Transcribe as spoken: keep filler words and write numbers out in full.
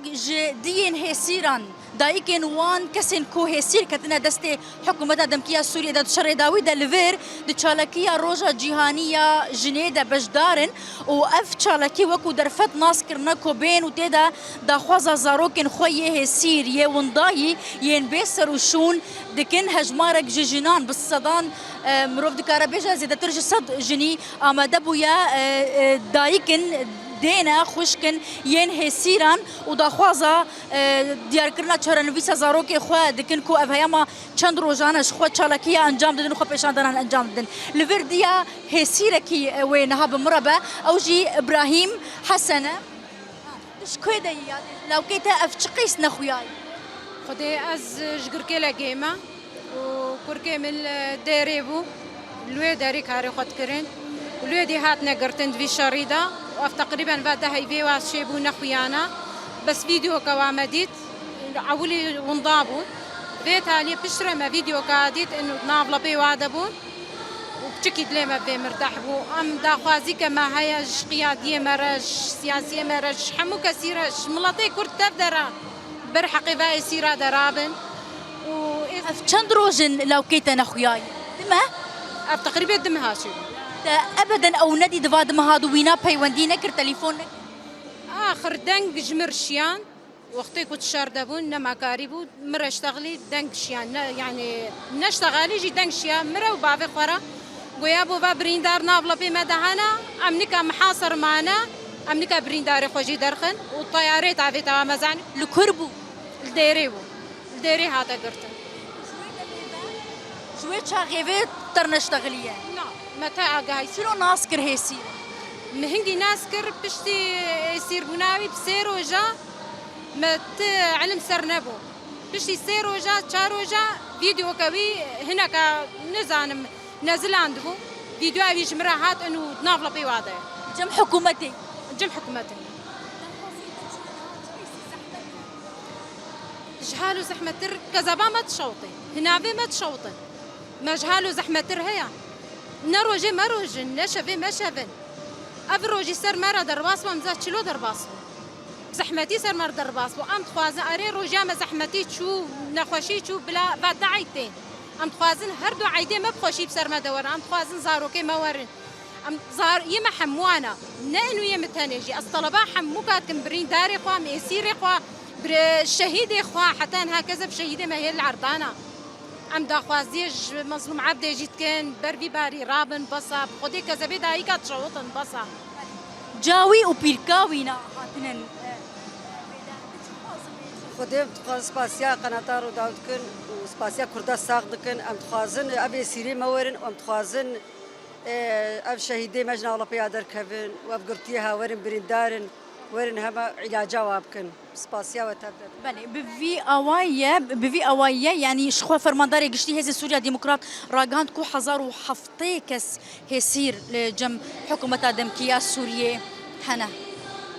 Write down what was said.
Ji diyên hêsîran, dayikên wan kesên ku hêsîr ketine destê hikûmeta demkî ya Sûriyê de di şerê dawî de li vir di çalakiya Roja Cîhanî ya Jinê de beşdar in û ev çalakî wekû derfet nas kirine ku bên û tê de daxwaza zarokên xwe yê hêsîr, yê windayî, yên bê ser û şûn dikin. Hejmarek ji jinan bi sedan, e, mirov dikare bêje zêdetir ji sed jinî amade bûye, e, e, dayik in, dê ne, xwişk in yên hêsîran û daxwaza, e, diyarkirina çarenivîsa zarokê xwe dikin ku ev heyama çend rojan e ji xwe çalakiya encam didin û xwe pêşandanan encam didin. Li vir diya hêsîrekî, e, wê niha bi min re be, ew jî Îbrahîm Hesen e. Tu ji kê de yî? Yanî lawkê te ev çi qîs nexuya ye? Xwedê ez ji Girkêlegê me û kurkê min li dêrê bû. Li wê derê karê xwe dikirin. Û li wê dî hatine girtin di vî şerî de. Û ev teqrîben va deh heyvê wa çêbû nexuyana. Bes vîdeoka wa me dît. Ewilî winda bûn. Vê taliyê piştre me vîdeoka dît, inu nav lepê wa de bûn. Û piçikî dilê me vê mir deh bû. Em daxwazî ke me heye ji qiyadiyê me re, ji siyasiyê me re, ji hemû kesî re, ji miletê Kurd tev de re ber heqê ve êsîra de rabin. Û ê- Ev çend roj in lawkê te nexuyaye? Dime? Ev teqrîbê du meha çêbû. Te ebeden ew nedî di va du meha de wîna peywendî nekir, telefon nekir? Axir deng ji mir şiyan. Wextê ku di şer de bûn, nema karî bû, mi re ştexilî deng şiya, ne, yanî neştexalî jî deng şiya, mi re û bavê xwe re. Goya bo va birîndar nav lepê me de hene, em nika mihasir mane, em nika birîndarê xwe jî derxin û teyarê tavê tewa me zanî. Li kur bû? Li dêrê bû. Li dêrê hate girtin. Ji wê çaxê vê ter neştexiliye? Na, me te agahî. Çilo nas kir hêsî? Min hingî nas kir, piştî êsîrbûna wî bi sê roja me ti ilim ser nebû. Piştî sê roja, çar roja vîdeoke wî hineka, nizanim, nezilandibû. Vîdeoya wî ji min re hat û di nav lepê wa de ye. Cem hikûmetê. Cem hikûmetê. Ji hal û zehmettir kezeba me dişewitê. Hinavê me dişewitin. Me ji hal û zehmettir heye. Ne rojê me roj in, ne şevê me şev in. Ev rojî ser me re derbas bû, em za çilo derbas bû. Zehmetî ser me re derbas bû. Em dixwazin, erê, rojiya me zehmetî çû, nexweşî çû, bila va du eyd tên. Em dixwazin her du eydê me bi xweşî bi ser me de werin. Em dixwazin zarokê me werin. Em zar-, yê me hemûyan e. Ne inu yê min tenê jî. Ez teleba hemûka dikim, birîndarê xwe, em êsîrê xwe, bir-, şehîdê xwe, heta niha kes ev şehîdê me hê li erdana. Em daxwaziyê ji Mezlûm Ebdê jî dikin, ber vî barî rabin, bes e. Bi Xwedê kezebê dayika dişewitin, bes e. Cawî û pîrka wîna hatinin. Xwedê em dixwazin spasiya qenata Rûdaw dikin û spasiya Kurda sax dikin. Em dixwazin ev êsîrê me werin û em dixwazin, e, ev şehîdê me ji nav lepê ya derkevin û ev girtiyê ha werin birîndar in, werin hema îlaca wa bikin. Spasiya we tev de. Belê, bi vî awayî ye, bi vî awayî ye, yanî ji xwe fermandarê giştî Hêzên Sûriya Demokrat ragihand ku hezar û heftê kes hêsîr li cem hikûmeta demkî ya Sûriyê hene.